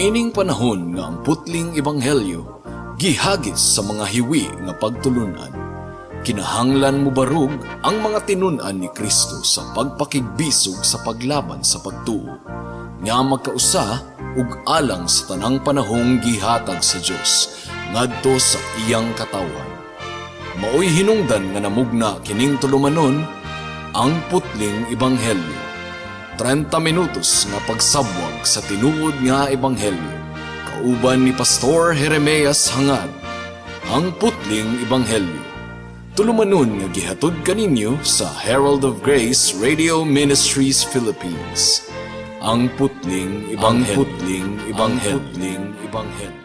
Niining panahon nga ang putling ebanghelyo gihagis sa mga hiwi nga pagtulunan, kinahanglan mobarog ang mga tinun-an ni Kristo sa pagpakigbisog sa paglaban sa pagtuo nga magkausa ug alang sa tanang panahong gihatag sa Dios ngadto sa iyang katawhan. Maoy hinungdan nga namugna kining tulumanon, Ang Putling Ebanghelyo. 30 minutos nga pagsabwag sa tinuod nga ebanghelyo. Kauban ni Pastor Jeremias Hangad. Ang Putling Ebanghelyo. Tulumanon nga gihatod kaninyo sa Herald of Grace Radio Ministries Philippines. Ang Putling Ebanghelyo. Ang Putling Ebanghelyo. Ang Putling Ebanghelyo.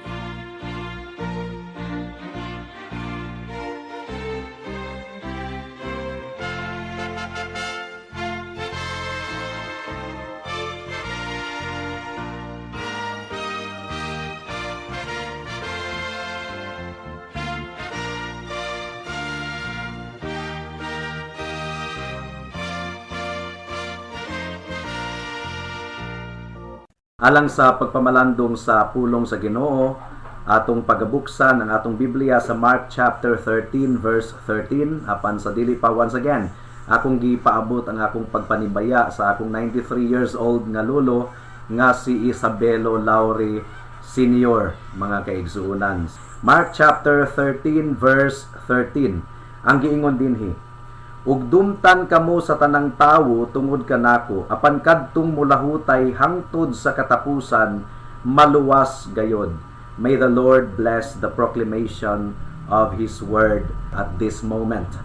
Alang sa pagpamalandong sa pulong sa Ginoo, atong pagabuksan ang atong Biblia sa Mark chapter 13 verse 13. Apan sa dili pa, once again, akong gipaabot ang akong pagpanibaya sa akong 93 years old nga lolo nga si Isabelo Lauri Senior, mga kaigsuonan. Mark chapter 13 verse 13. Ang giingon dinhi, "Ug dumtan kamo sa tanang tawo tungod kanako, apan kadtong mulahutay hangtod sa katapusan maluwas gayod." May the Lord bless the proclamation of His word at this moment.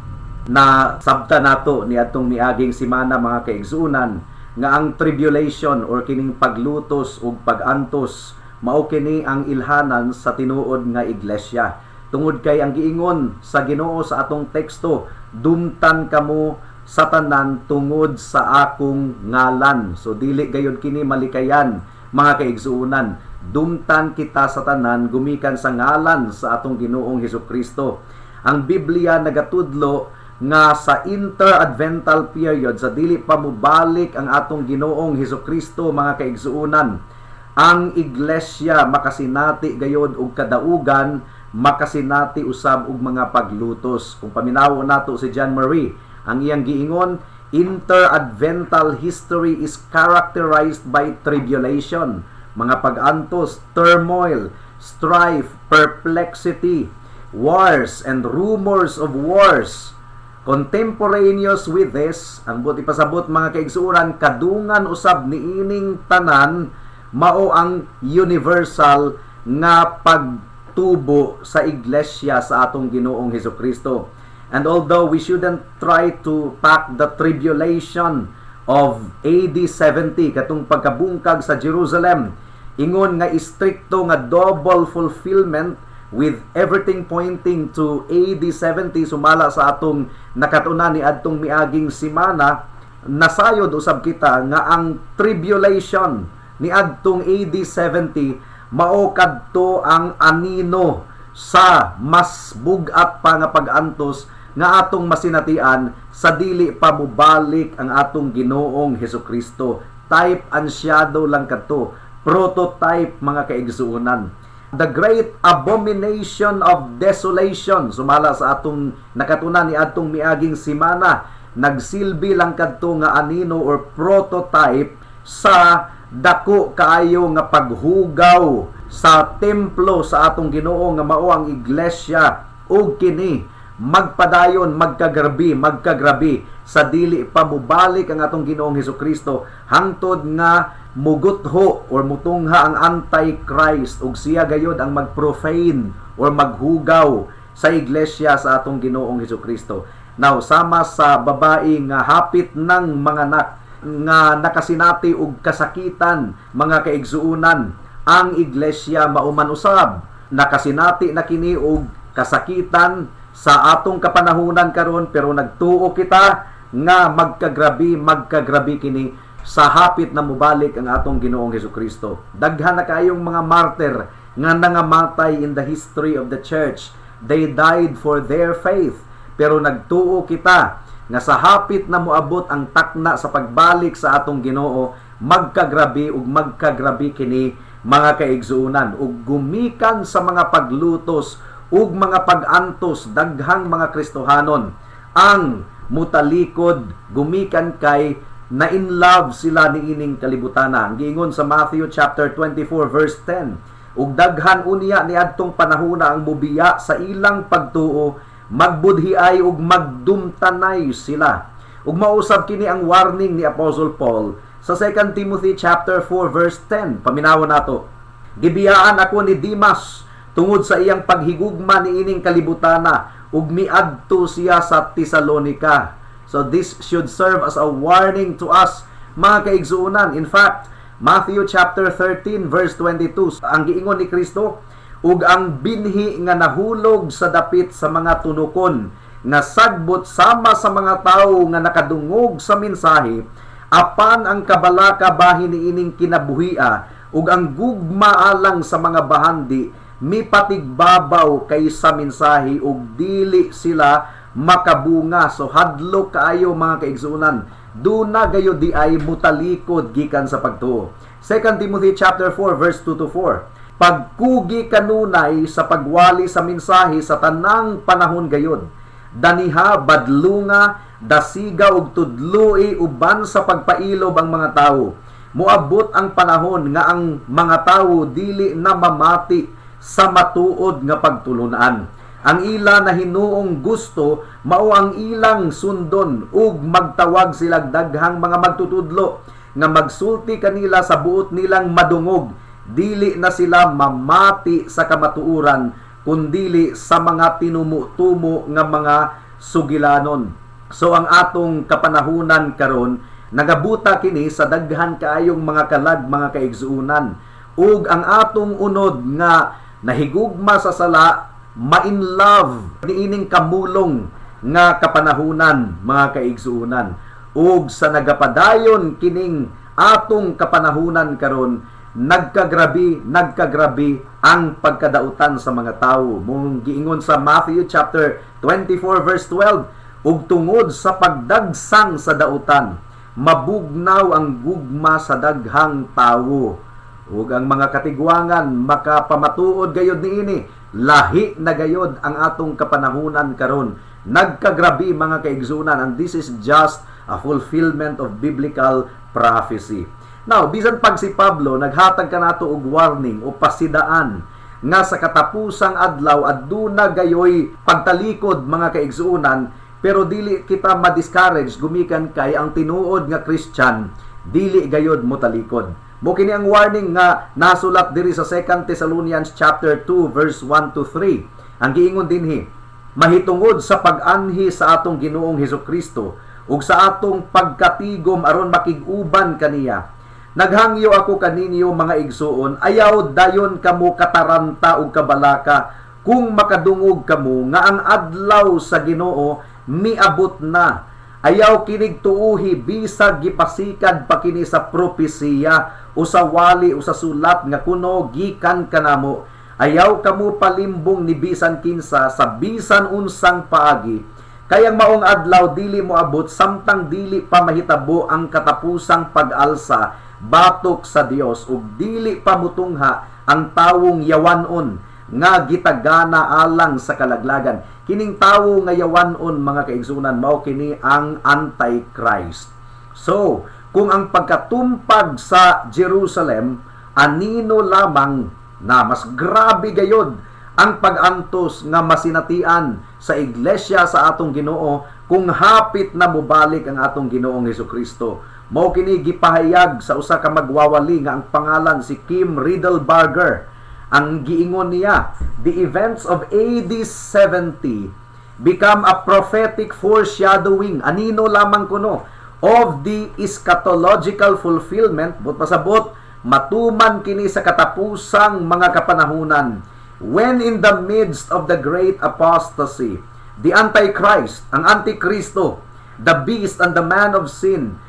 Na sabta nato ni atong miaging simana, mga kaigsuonan, nga ang tribulation or kining paglutos ug pagantos mao kini ang ilhanan sa tinuod nga iglesia. Tungod kay ang giingon sa Ginoo sa atong teksto, "Dumtan kamo sa tanan tungod sa akong ngalan." So dili gayud kini malikayan, mga kaigsuonan. Dumtan kita sa tanan gumikan sa ngalan sa atong Ginoong Hesukristo. Ang Biblia nagatudlo nga sa inter-advental period, sa dili pa mobalik ang atong Ginoong Hesukristo, mga kaigsuonan, ang iglesia makasinati gayod og kadaugan, makasinati usab og mga paglutos. Kung paminawo nato si John Murray, ang iyang giingon, inter-advental history is characterized by tribulation, mga pag-antos, turmoil, strife, perplexity, wars and rumors of wars. Contemporaneous with this, ang buot ipasabot, mga kaigsuonan, kadungan usab niining tanan mao ang universal nga pagtubo sa iglesia sa atong Ginoong Hesukristo. And although we shouldn't try to pack the tribulation of AD 70, katong pagkabungkag sa Jerusalem, ingon nga istrikto nga double fulfillment with everything pointing to AD 70 sumala sa atong nakatunan ni adtong miaging simana, nasayod usab kita nga ang tribulation ni adtong AD 70 mao kadto ang anino sa mas bug-at pa nga pag-antos nga atong masinatian sa dili pa mobalik ang atong Ginoong Hesukristo. Type and shadow lang kadto. Prototype, mga kaigsuonan. The great abomination of desolation, sumala sa atong nakatunan ni adtong miaging simana, nagsilbi lang kadto nga anino or prototype sa dako kaayo nga paghugaw sa templo sa atong Ginoo nga mao ang iglesia, ug kini magpadayon magkagrabi magkagrabi sa dili pa mobalik ang atong Ginoong Hesukristo hangtod nga mugutho or mutungha ang Antichrist ug siya gayod ang magprofane or maghugaw sa iglesia sa atong Ginoong Hesukristo. Now, sama sa babae nga hapit ng manganak nga nakasinati og kasakitan, mga kaigsuonan, ang iglesia mao man usab nakasinati na kini og kasakitan sa atong kapanahunan karon, pero nagtuo kita nga magkagrabi magkagrabi kini sa hapit na mobalik ang atong Ginoong Hesukristo. Daghan na kaayong mga martyr nga nangamatay in the history of the church. They died for their faith. Pero nagtuo kita nga sa hapit na moabot ang takna sa pagbalik sa atong Ginoo, magkagrabi ug magkagrabi kini. mga kaigsuonan. Ug gumikan sa mga paglutos ug mga pag-antos, daghang mga Kristohanon ang mutalikod gumikan kay na in love sila niining kalibutana. Ang giingon sa Matthew chapter 24 verse 10, "Ug daghan unya niadtong panahona ang mubiya sa ilang pagtuo, magbudhiay ug magdumtanay sila." Ug mausab kini ang warning ni Apostle Paul sa 2 Timothy chapter 4 verse 10. Paminawon nato. "Gibiyaan ako ni Dimas tungod sa iyang paghigugma niining kalibutana ug miadto siya sa Tesalonica." So this should serve as a warning to us, mga kaigsuonan. In fact, Matthew chapter 13 verse 22, ang giingon ni Kristo, "Ug ang binhi nga nahulog sa dapit sa mga tunukon nga sagbot sama sa mga tawo nga nakadungog sa mensahe, apan ang kabalaka bahin niining kinabuhia ug ang gugma alang sa mga bahandi mipatigbabaw kaysa mensahe ug dili sila makabunga." So hadlok kaayo, mga kaigsuonan. Duna gayud diay mutalikod gikan sa pagtuo. 2 Timothy chapter 4 verse 2 to 4. "Pagkugi kanunay sa pagwali sa mensahe sa tanang panahon gayud. Daniha, badlunga, dasiga ug tudloi uban sa pagpailob ang mga tawo. Moabot ang panahon nga ang mga tawo dili na mamati sa matuod nga pagtulunan. Ang ila na hinuong gusto mao ang ilang sundon ug magtawag sila daghang mga magtutudlo nga magsulti kanila sa buot nilang madungog. Dili na sila mamati sa kamatuoran kundili sa mga tinumo-tumo nga mga sugilanon." So ang atong kapanahunan karon, nagabuta kini sa daghan kaayong mga kalag, mga kaigsuonan. Ug ang atong unod nga nahigugma sa sala, ma-in love niining kamulong nga kapanahunan, mga kaigsuonan. Ug sa nagapadayon kining atong kapanahunan karon, nagkagrabi, nagkagrabi ang pagkadautan sa mga tawo. Mong giingon sa Matthew chapter 24 verse 12, "Ug tungod sa pagdagsang sa dautan, mabugnaw ang gugma sa daghang tawo." Ug ang mga katigwangan makapamatuod gayod niini. Lahi na gayod ang atong kapanahunan karon. Nagkagrabi, mga kaigsuonan, and this is just a fulfillment of biblical prophecy. Now, bisan pag si Pablo naghatag kanato og warning o pasidaan nga sa katapusang adlaw aduna gayoy pagtalikod, mga kaigsuonan, pero dili kita ma-discourage gumikan kay ang tinuod nga Christian dili gayod motalikod. Mo kini ang warning nga nasulat diri sa 2 Thessalonians chapter 2 verse 1 to 3. Ang giingon dinhi, "Mahitungod sa pag-anhi sa atong Ginoong Hesukristo ug sa atong pagkatigom aron makig-uban kaniya, naghangyo ako kaninyo, mga igsuon, ayaw dayon kamo kataranta ug kabalaka kung makadungog kamo nga ang adlaw sa Ginoo miabot na. Ayaw kinig tuuhi bisag gipasikad pa kini sa propesiya o sa wali o sa sulat nga kuno gikan kanamo. Ayaw kamo palimbong ni bisan kinsa sa bisan unsang paagi. Kay ang maong adlaw dili moabot samtang dili pa mahitabo ang katapusang pag-alsa batok sa Dios ug dili pa mutungha ang tawong yawanon nga gitagana alang sa kalaglagan." Kining tawo nga yawanon, mga kaigsunan, mao kini ang Antichrist. So, kung ang pagkatumpag sa Jerusalem anino lamang na, mas grabe gayod ang pag-antos nga masinatian sa iglesia sa atong Ginoo kung hapit na mobalik ang atong Ginoong Hesukristo. Mao kini gipahayag sa usa ka magwawali nga ang pangalan si Kim Riddlebarger. Ang giingon niya, "The events of AD 70 become a prophetic foreshadowing," anino lamang kuno, "of the eschatological fulfillment," but pasabot matuman kini sa katapusang mga kapanahunan, "when in the midst of the great apostasy, the Antichrist," ang Antikristo, "the beast and the man of sin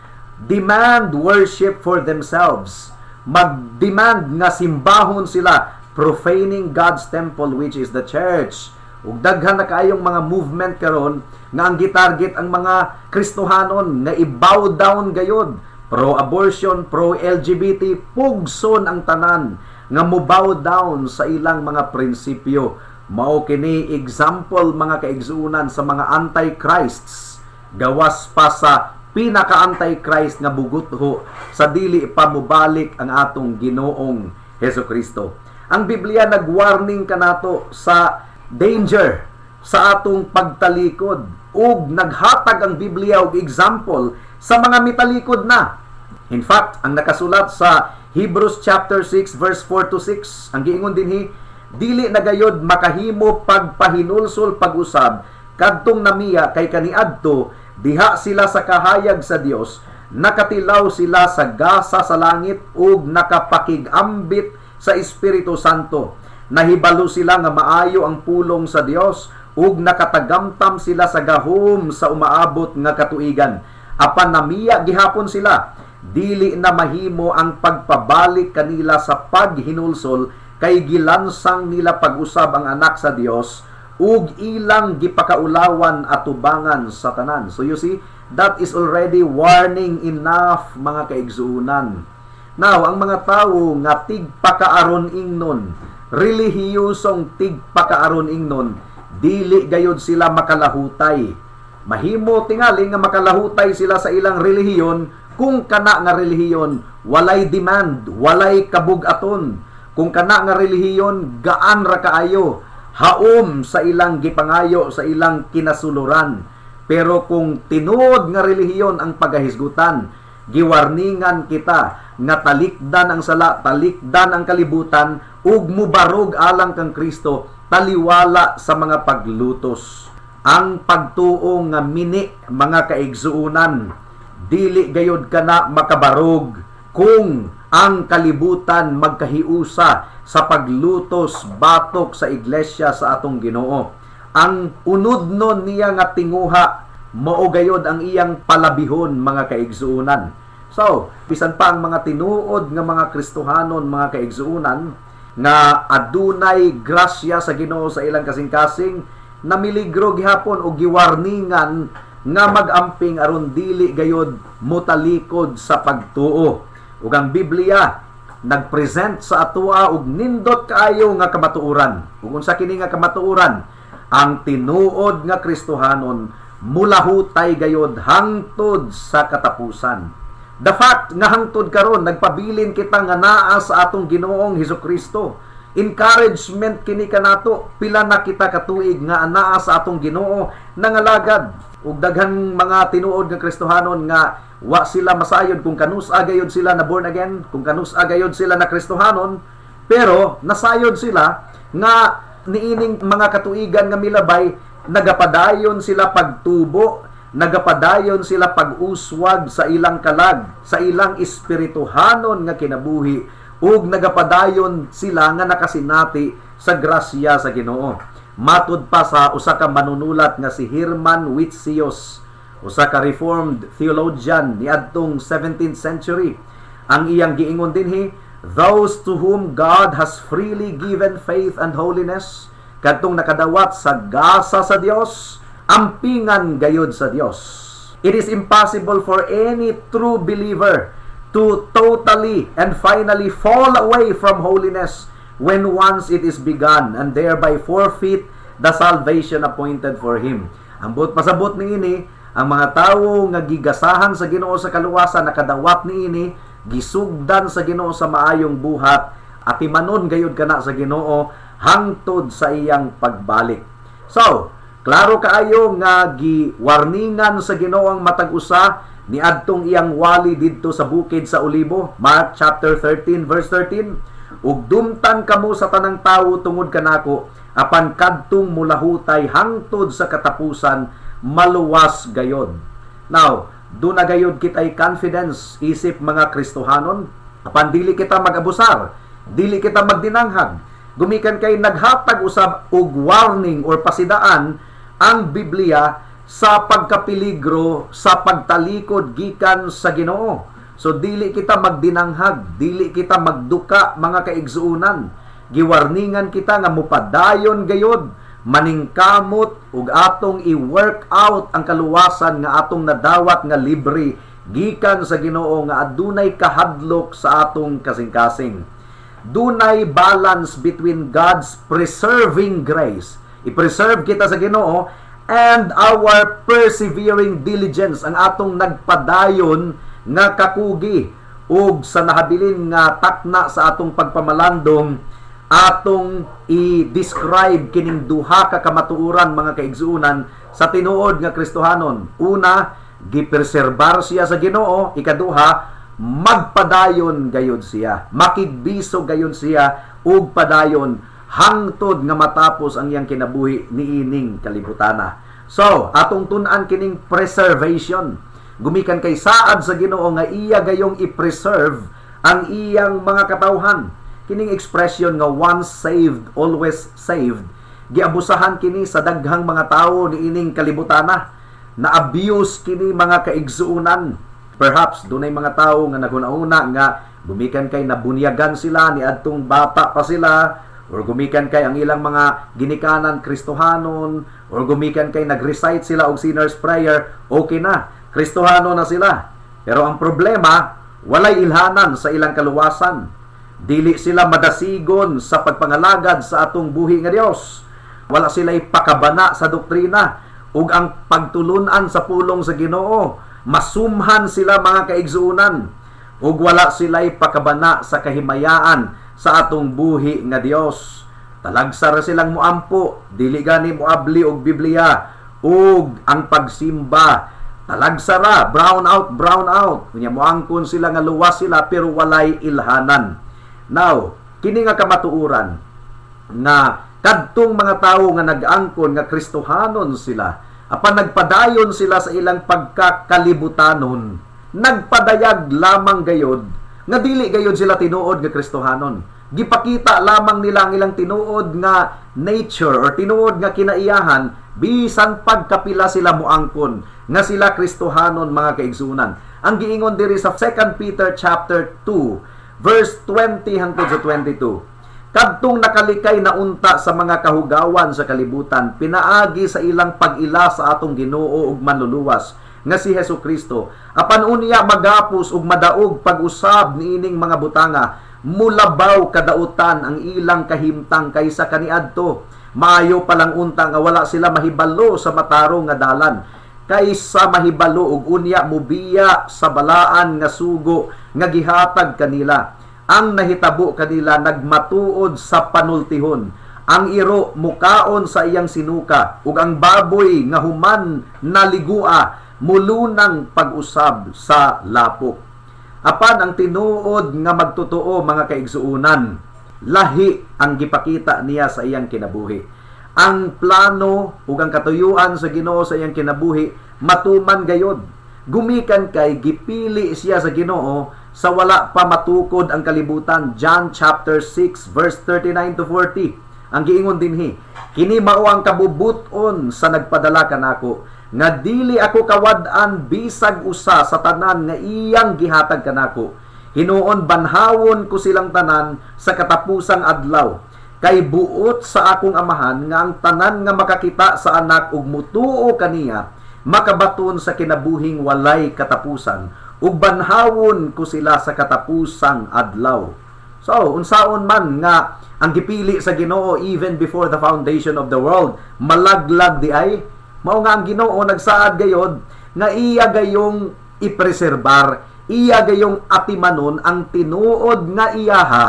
demand worship for themselves." Mag-demand nga simbahon sila, "profaning God's temple, which is the church." Ug daghan na kaayong mga movement karon nga ang gitarget ang mga Kristohanon nga i-bow down gayod. Pro-abortion, pro-LGBT, pugson ang tanan. nga mo-bow down sa ilang mga prinsipyo. Mao kini example, mga kaigsuonan, sa mga antichrists, gawas pa sa pinaka-antichrist nga bugutho sa dili pa mobalik ang atong Ginoong Hesus Kristo. Ang Biblia nagwarning kanato sa danger sa atong pagtalikod ug naghatag ang Biblia og example sa mga mitalikod na. In fact, ang nakasulat sa Hebrews chapter 6 verse 4 to 6, ang giingon dinhi, "Dili na gayod makahimo pagpahinulsol pag-usab kadtong namiya, kay kaniadto diha sila sa kahayag sa Dios, nakatilaw sila sa gasa sa langit ug nakapakig-ambit sa Espiritu Santo. Nahibalo sila nga maayo ang pulong sa Dios ug nakatagamtam sila sa gahom sa umaabot nga katuigan. Apan namiya gihapon sila, dili na mahimo ang pagpabalik kanila sa paghinulsol, kay gilansang nila pag-usab ang Anak sa Dios ug ilang gipakaulawan atubangan sa tanan." So you see, that is already warning enough, mga kaigsuunan. Now, ang mga tawo nga tigpakaaron ingnon, relihiyosong tigpakaaron ingnon, dili gayod sila makalahutay. Mahimo tingali nga makalahutay sila sa ilang relihiyon kung kana nga relihiyon walay demand, walay kabug-aton. Kung kana nga relihiyon gaan ra kaayo, haom sa ilang gipangayo, sa ilang kinasuluran. Pero kung tinuod nga relihiyon ang pagahisgutan, giwarningan kita nga talikdan ang sala, talikdan ang kalibutan ug mubarog alang kang Kristo, taliwala sa mga paglutos. Ang pagtuo nga mini, mga kaigsuunan, dili gayod kana makabarog kung ang kalibutan magkahiusa sa paglutos batok sa iglesia sa atong Ginoo. Ang unudnon niya nga tinguha, mao gayod ang iyang palabihon, mga kaigsuunan. So, bisan pa ang mga tinuod nga mga Kristohanon, mga kaigsuunan, nga adunay grasya sa Ginoo sa ilang kasing-kasing, namiligro gihapon o giwarningan nga mag-amping aron dili gayod motalikod sa pagtuo. Ug ang Biblia nagpresent sa atoa og nindot kaayo nga kamatuoran. Ug unsa kini nga kamatuoran? Ang tinuod nga Kristohanon mulahutay gayod hangtod sa katapusan. The fact nga hangtod karon nagpabilin kita nga naa sa atong Ginoong Hesus Kristo, encouragement kini kanato. Pila na kita katuig nga anaa sa atong Ginoo nangalagad, ug daghan mga tinuod nga Kristohanon nga wa sila masayod kung kanus-a gayod sila na born again, kung kanus-a gayod sila na Kristohanon, pero nasayod sila nga niining mga katuigan nga milabay, nagapadayon sila pagtubo, nagapadayon sila pag-uswag sa ilang kalag, sa ilang espirituhanon nga kinabuhi, ug nagapadayon sila nga nakasinati sa grasya sa Ginoo. Matud pa sa usa ka manunulat nga si Herman Witsius, usa ka Reformed theologian niadtong 17th century, ang iyang giingon dinhi, "Those to whom God has freely given faith and holiness," kadtong nakadawat sa gasa sa Dios, ampingan gayod sa Dios. "It is impossible for any true believer to totally and finally fall away from holiness when once it is begun and thereby forfeit the salvation appointed for him." Ang buot pasabot niini, ang mga tawo nga gigasahan sa Ginoo sa kaluwasan, nakadawat niini, gisugdan sa Ginoo sa maayong buhat, atimanon gayud kana sa Ginoo hangtod sa iyang pagbalik. So, klaro kaayo nga giwarningan sa Ginoo ang matag usa niadtong iyang wali didto sa bukid sa Olibo, Mark chapter 13 verse 13, "Ug dumtan kamo sa tanang tawo tungod kanako, apan kadtong mulahutay hangtod sa katapusan maluwas gayod." Now, duna gayod kitay confidence isip mga Kristohanon, apan dili kita mag-abusar, dili kita magdinanghag. Gumikan kay naghatag usab og warning or pasidaan ang Biblia sa pagkapeligro sa pagtalikod gikan sa Ginoo. So dili kita magdinanghag, dili kita magduka, mga kaigsuonan. Giwarningan kita nga mupadayon gayod, maningkamot ug atong i-work out ang kaluwasan nga atong nadawat nga libre gikan sa Ginoo nga adunay kahadlok sa atong kasing-kasing. Dunay balance between God's preserving grace. I-preserve kita sa Ginoo and our persevering diligence, ang atong nagpadayon nga kakugi ug sa nahabilin nga takna sa atong pagpamalandong, atong i-describe kining duha ka kamatuoran, mga kaigsuonan, sa tinuod nga Kristohanon. Una, gipreserbar siya sa Ginoo. Ikaduha, magpadayon gayud siya. Makigbiso gayud siya ug padayon hangtod nga matapos ang iyang kinabuhi niining kalibutana. So, atong tun-an kining preservation. Gumikan kay saad sa Ginoo nga iya gayong i-preserve ang iyang mga katawhan. Kining expression nga "once saved, always saved," giabusahan kini sa daghang mga tawo niining kalibutana. Na-abuse kini, mga kaigsuonan. Perhaps dunay mga tawo nga naghuna-huna nga gumikan kay nabunyagan sila ni adtong bata pa sila, or gumikan kay ang ilang mga ginikanan Kristohanon, or gumikan kay nag-recite sila og sinner's prayer, okay na, Kristohano na sila. Pero ang problema, walay ilhanan sa ilang kaluwasan. Dili sila madasigon sa pagpangalagad sa atong buhi nga Dios. Wala sila pakabana sa doktrina ug ang pagtulunan sa pulong sa Ginoo. Masumhan sila, mga kaigsuonan, ug wala sila pakabana sa kahimayaan sa atong buhi nga Dios. Talagsa ra silang muampo, dili gani moabli og Biblia ug ang pagsimba. Talagsa ra, brown out, brown out. Unya moangkon sila nga luwas sila pero walay ilhanan. Now, kini nga kamatuoran nga kadtong mga tawo nga nag-angkon nga Kristohanon sila, apan nagpadayon sila sa ilang pagkakalibutanon, nagpadayag lamang gayod nga dili gayod sila tinuod nga Kristohanon. Gipakita lamang nila ang ilang tinuod nga nature or tinuod nga kinaiyahan bisan pagkapila sila muangkon nga sila Kristohanon, mga kaigsuonan. Ang giingon diri sa 2 Peter chapter 2 verse 20 hangtod sa 22. Kadtong nakalikay na unta sa mga kahugawan sa kalibutan pinaagi sa ilang pag-ila sa atong Ginoo ug Manluluwas nga si Hesus Kristo, apan unya magapos ug madaog pag-usab niining mga butanga, mulabaw kadautan ang ilang kahimtang kaysa kaniadto. Maayo pa lang unta nga wala sila mahibalo sa matarong nga dalan kaysa mahibalo ug unya mubiya sa balaan nga sugo nga gihatag kanila. Ang nahitabo kanila nagmatuod sa panultihon. Ang iro mukaon sa iyang sinuka ug ang baboy nga human naligua mulunang pag-usab sa lapok. Apan ang tinuod nga magtotoo, mga kaigsuonan, lahi ang gipakita niya sa iyang kinabuhi. Ang plano ug ang katuyuan sa Ginoo sa iyang kinabuhi matuman gayod. Gumikan kay gipili siya sa Ginoo sa wala pa matukod ang kalibutan. John chapter 6 verse 39 to 40. Ang giingon dinhi, "Kini mao ang kabubut-on sa nagpadala kanako, nga dili ako kawad-an bisag usa sa tanan nga iyang gihatag kanako. Hinuon banhawon ko silang tanan sa katapusang adlaw. Kay buot sa akong Amahan nga ang tanan nga makakita sa Anak ug mutuo kaniya makabaton sa kinabuhing walay katapusan, ug banhawon ko sila sa katapusang adlaw." So, unsaon man nga ang gipili sa Ginoo even before the foundation of the world, malaglag diay? Mao nga ang Ginoo nagsaad gayod nga iya gayong ipreserbar, iya gayong atimanon ang tinuod nga iyaha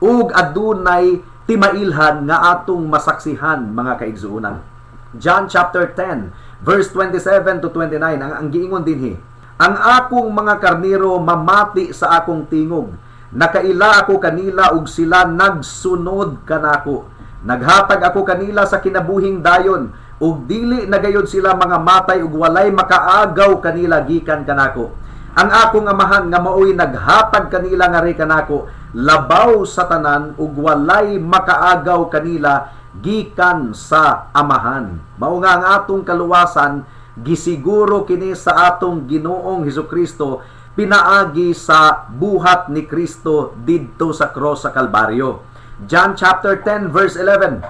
ug adunay timailhan nga atong masaksihan, mga kaigsuonan. John chapter 10 verse 27 to 29, ang giingon dinhi, "Ang akong mga karnero mamati sa akong tingog. Nakaila ako kanila ug sila nagsunod kanako. Naghatag ako kanila sa kinabuhing dayon ug dili na gayod sila mga matay ug walay makaagaw kanila gikan kanako. Ang akong Amahan nga maoy naghatag kanila ngari kanako labaw sa tanan ug walay makaagaw kanila gikan sa Amahan." Mao nga ang atong kaluwasan gisiguro kini sa atong Ginoong Hesukristo pinaagi sa buhat ni Kristo didto sa cross sa Kalbaryo. John chapter 10 verse 11.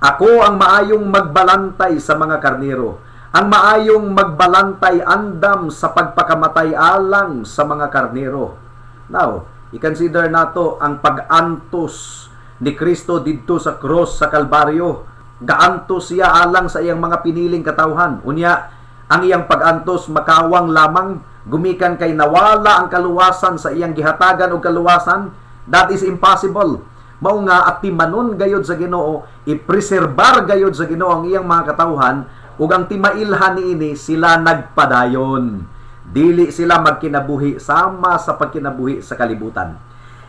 "Ako ang maayong magbalantay sa mga karnero. Ang maayong magbalantay andam sa pagpakamatay alang sa mga karnero." Now, I-consider nato ang pag-antos ni Kristo didto sa cross sa Kalbaryo. Gaantos siya alang sa iyang mga piniling katawhan. Unya, ang iyang pag-antos makawang lamang gumikan kay nawala ang kaluwasan sa iyang gihatagan og kaluwasan. That is impossible. Mao nga atimanon gayod sa Ginoo, ipreserbar gayod sa Ginoo ang iyang mga katawhan, ug ang timailhan niini, sila nagpadayon. Dili sila magkinabuhi sama sa pagkinabuhi sa kalibutan.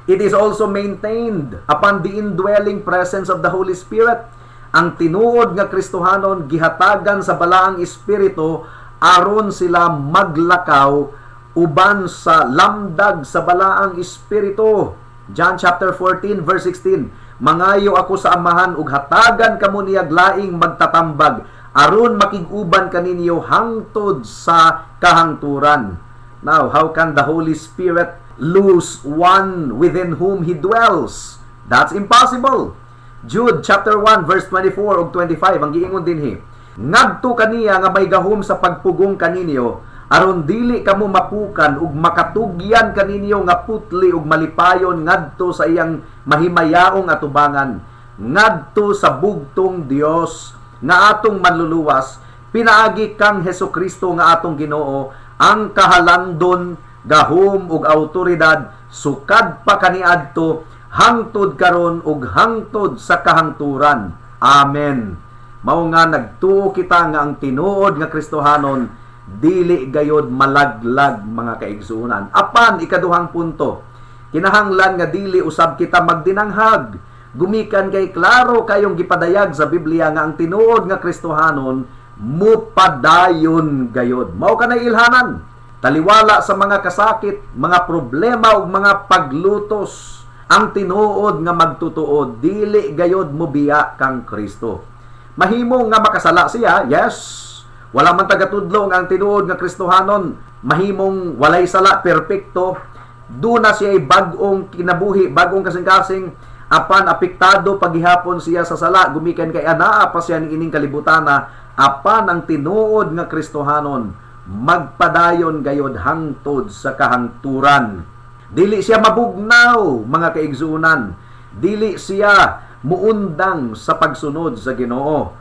It is also maintained upon the indwelling presence of the Holy Spirit. Ang tinuod nga Kristohanon gihatagan sa Balaang Espiritu aron sila maglakaw uban sa lamdag sa Balaang Espiritu. John chapter 14 verse 16. "Mangayo ako sa Amahan ug hatagan kamo niyag laing magtatambag aron makig-uban kaninyo hangtod sa kahangturan." Now, how can the Holy Spirit lose one within whom He dwells? That's impossible. Jude chapter 1 verse 24 ug 25 ang giingon dinhi. "Ngadto kaniya nga may gahom sa pagpugong kaninyo aron dili kamo mapukan ug makatugyan kaninyo nga putli ug malipayon ngadto sa iyang mahimayaong atubangan, ngadto sa bugtong Dios nga atong Manluluwas pinaagi kang Hesus Kristo nga atong Ginoo, ang kahalandon, gahom ug awtoridad sukad pa kaniadto hangtod karon ug hangtod sa kahangturan. Amen." Mao nga nagtuo kita nga ang tinuod nga Kristohanon dili gayod malaglag, mga kaigsuonan. Apan ikaduhang punto, kinahanglan nga dili usab kita magdinanghag gumikan kay klaro kayong gipadayag sa Biblia nga ang tinuod nga Kristohanon mupadayon gayod. Mao kanay ilhanan. Taliwala sa mga kasakit, mga problema ug mga paglutos, ang tinuod nga magtutuo dili gayod mobiya kang Kristo. Mahimo nga makasala siya, yes. Wala man tagatudlo nga ang tinuod nga Kristohanon mahimong walay sala, perpekto. Duna siya bag-ong kinabuhi, bag-ong kasing-kasing, apan apektado pagihapon siya sa sala gumikan kay anaa pa siya niining kalibutana. Apan ang tinuod nga Kristohanon magpadayon gayod hangtod sa kahangturan. Dili siya mabugnaw, mga kaigsuonan. Dili siya muundang sa pagsunod sa Ginoo.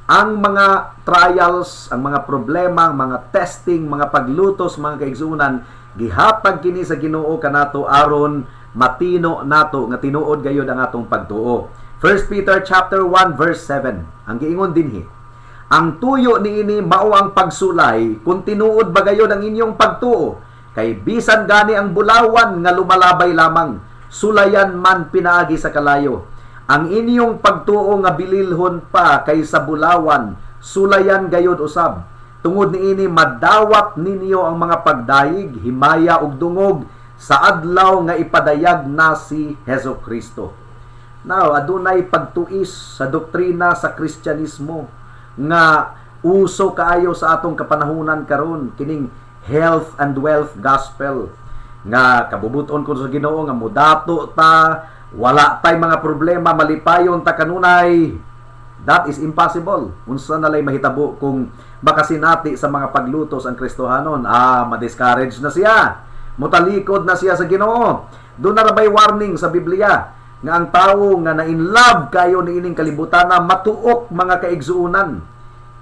Ang mga trials, ang mga problema, ang mga testing, mga paglutos, mga kaigsuonan, gihatag kini sa Ginoo kanato aron matino nato nga tinuod gayod ang atong pagtuo. 1 Peter chapter 1 verse 7. Ang giingon dinhi: "Ang tuyo niini mao ang pagsulay kung tinuod ba gayod ang inyong pagtuo, kay bisan gani ang bulawan nga lumalabay lamang, sulayan man pinaagi sa kalayo. Ang inyong pagtuo nga bililhon pa kaysa bulawan, sulayan gayod usab. Tungod niini madawat ninyo ang mga pagdayig, himaya ug dungog sa adlaw nga ipadayag na si Heso Kristo." Now, adunay pagtuis sa doktrina sa Kristyanismo nga uso kaayo sa atong kapanahunan karon, kining health and wealth gospel nga kabubuton ko sa Ginoo nga mudato ta, wala tay mga problema, malipayon ta kanunay. That is impossible. Unsa na lay mahitabo kung makasinati sa mga paglutos ang Kristohanon? Ah, ma-discourage na siya, mutalikod na siya sa Ginoo. Duna ra bay warning sa Biblia nga ang tawo nga na in love kayo niining kalibutan na matuok, mga kaigsuonan.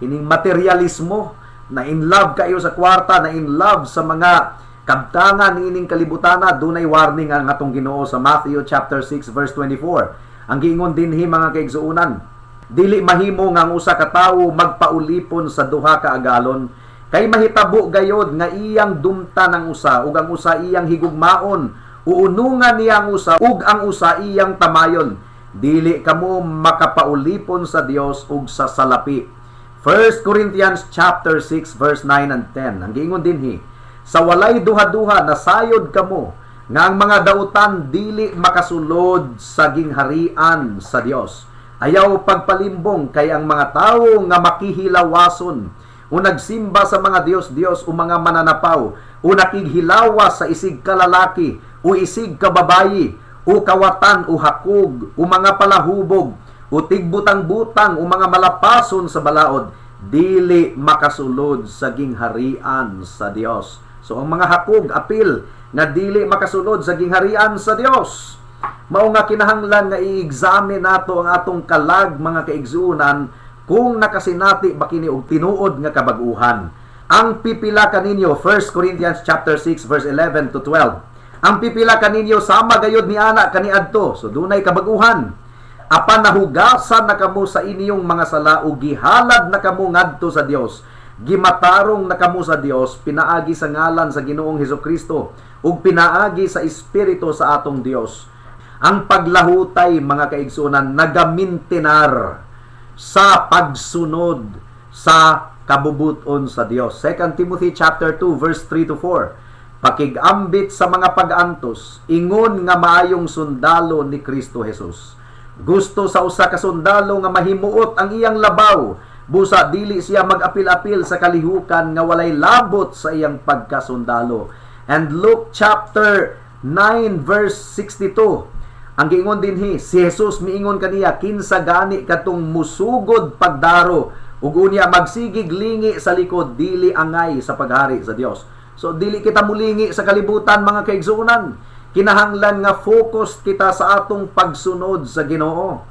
Kining materialismo, na in love kayo sa kwarta, na in love sa mga kabtangan niining kalibutan, dunay warning ang atong Ginoo sa Matthew chapter 6 verse 24. Ang giingon dinhi, mga kaigsuonan, "Dili mahimo nga ang usa ka tawo magpaulipon sa duha ka agalon, kay mahitabo gayod nga iyang dumtan ang usa ug ang usa iyang higugmaon, uunungan niya ang usa ug ang usa iyang tamayon. Dili kamo makapaulipon sa Dios ug sa salapi." 1 Corinthians chapter 6 verse 9 and 10. Ang giingon dinhi, "Sa walay duha-duha nasayod kamo nga ang mga dautan dili makasulod sa gingharian sa Dios. Ayaw pagpalimbong, kay ang mga tawo nga makihilawason o nagsimba sa mga dios-dios o mga mananapaw o nakighilawas sa isig kalalaki o isig kababayi o kawatan o hakog o mga palahubog o tigbutang-butang o mga malapason sa balaod, dili makasulod sa gingharian sa Dios." So ang mga hakog, apil nga dili makasulod sa gingharian sa Dios. Mao nga kinahanglan nga i-examine nato ang atong kalag, mga kaigsuonan, kung nakasinati ba kini og tinuod nga kabag-uhan. Ang pipila kaninyo, 1 Corinthians chapter 6 verse 11 to 12. Ang pipila kaninyo sama gayud ni ana kaniadto. So dunay kabag-uhan. Apan nahugasan na kamo sa inyong mga sala ug gihalad na kamo ngadto sa Dios. Gimatarong na kamo sa Dios pinaagi sa ngalan sa Ginoong Hesukristo ug pinaagi sa Espiritu sa atong Dios. Ang paglahutay, mga kaigsuonan, nagamintinar sa pagsunod sa kabubuton sa Dios. 2 Timothy chapter 2 verse 3 to 4. Pakigambit sa mga pag-antos, ingon nga maayong sundalo ni Kristo Jesus. Gusto sa usa ka sundalo nga mahimuot ang iyang labaw, busa dili siya mag-apil-apil sa kalihukan nga walay labot sa iyang pagkasundalo. And Luke chapter 9 verse 62. Ang giingon dinhi, si Jesus miingon kaniya, "Kinsa gani katong musugod pagdaro ug unya magsigig lingi sa likod, dili angay sa paghari sa Dios." So dili kita mulingi sa kalibutan, mga kaigsuonan. Kinahanglan nga focus kita sa atong pagsunod sa Ginoo.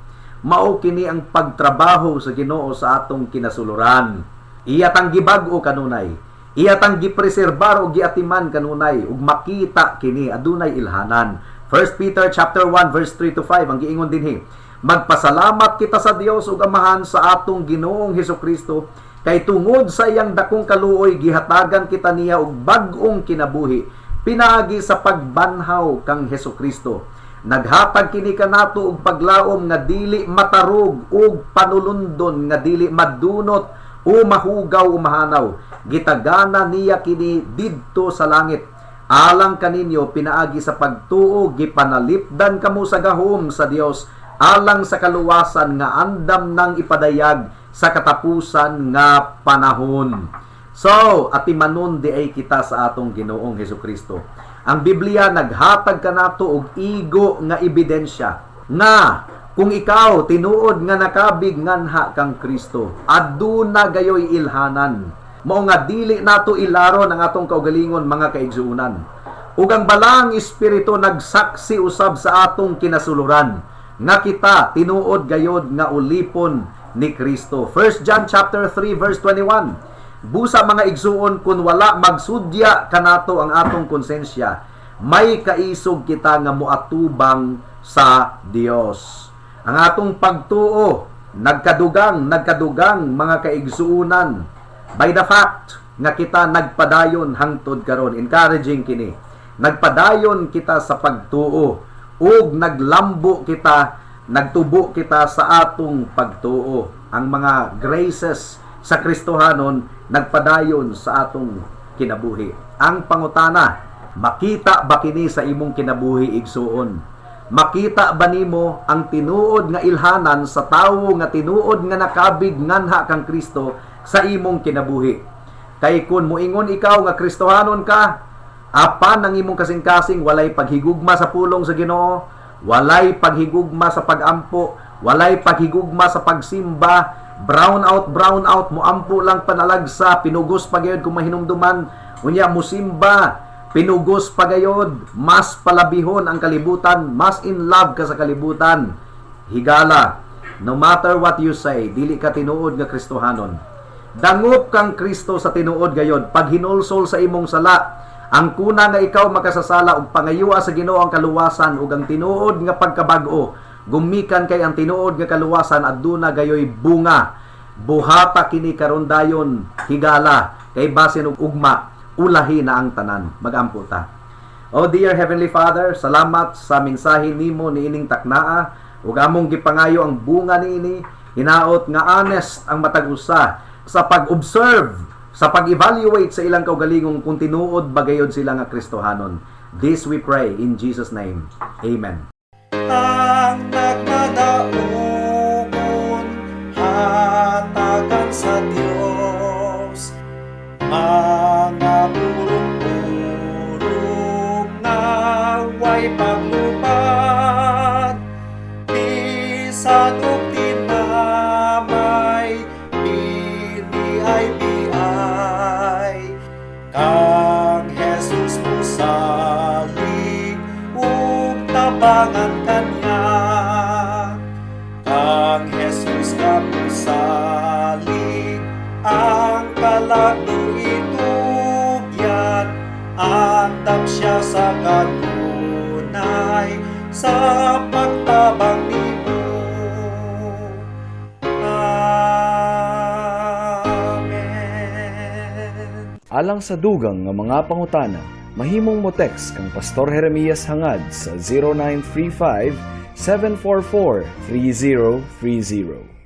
Mao kini ang pagtrabaho sa Ginoo sa atong kinasuluran. Iya tang gibag-o kanunay. Iya tang gipreserbar o giatiman kanunay ug makita kini adunay ilhanan. 1 Peter chapter 1 verse 3 to 5 ang giingon dinhi. Magpasalamat kita sa Dios ug Amahan sa atong Ginoong Hesukristo kay tungod sa iyang dakong kaluoy, gihatagan kita niya og bag-ong kinabuhi pinaagi sa pagbanhaw kang Hesukristo. Naghatag kini kanato og paglaom nga dili matarog ug panulundon nga dili madunot o mahugaw o mahanaw. Gitagana niya kini didto sa langit. Alang kaninyo, pinaagi sa pagtuo, gipanalipdan kamo sa gahom sa Dios alang sa kaluwasan nga andam nang ipadayag sa katapusan nga panahon. So, atimanon diay kita sa atong Ginoong Hesukristo. Ang Biblia naghatag kanato og igo nga ebidensya nga kung ikaw tinuod nga nakabig nganha kang Kristo, aduna gayoy ilhanan. Mao nga dili nato ilaron ang atong kaugalingon, mga kaigsuonan. Ug ang Balaang Espiritu nagsaksi usab sa atong kinasuluran nga kita tinuod gayod nga ulipon ni Kristo. 1 John chapter 3 verse 21. Busa, mga igsuon, kun wala magsudya kanato ang atong konsensya, may kaisog kita nga moatubang sa Dios. Ang atong pagtuo nagkadugang, nagkadugang, mga kaigsuonan, by the fact nga kita nagpadayon hangtod karon. Encouraging kini. Nagpadayon kita sa pagtuo ug naglambo kita, nagtubo kita sa atong pagtuo. Ang mga graces sa Kristohanon nagpadayon sa atong kinabuhi. Ang pangutana, makita ba kini sa imong kinabuhi, igsuon? Makita ba nimo ang tinuod nga ilhanan sa tawo nga tinuod nga nakabig nganha kang Kristo sa imong kinabuhi? Kay kun moingon ikaw nga Kristohanon ka, apan ang imong kasing-kasing walay paghigugma sa pulong sa Ginoo, walay paghigugma sa pagampo, walay paghigugma sa pagsimba, brown out, brown out, moampo lang panalagsa, pinugos pa gayod kung mahinumduman, unya musimba, pinugos pa gayod, mas palabihon ang kalibutan, mas in love ka sa kalibutan. Higala, no matter what you say, dili ka tinuod nga Kristohanon. Dangop kang Kristo sa tinuod gayod, paghinulsol sa imong sala, ang kuna nga ikaw makasasala ug pangayua sa Ginoo ang kaluwasan ug ang tinuod nga pagkabag-o. Gumikan kay ang tinuod nga kaluwasan aduna gayoy bunga. Buhata kini karon dayon, higala, kay basin og ugma ulahi na ang tanan. Magampo ta. Oh dear Heavenly Father, salamat sa mensahe nimo niining taknaa ug among gipangayo ang bunga niini. Hinaot nga honest ang matag usa sa pag-observe, sa pag-evaluate sa ilang kaugalingong kung tinuod ba gayod sila nga Kristohanon. This we pray in Jesus' name. Amen. Ang nagmadaugon hatagan sa Dios, mga purok-purok nga way paglupad, bisan og tinamay biniay-biay kang Tabangan kaniya. Kang Jesus kamusalig, ang kalag itugyan, andam siya sa kanunay sa pagtabang nimo. Amen. Alang sa dugang nga mga pangutana, mahimong mo text kang Pastor Jeremias Hangad sa 0935 744 3030.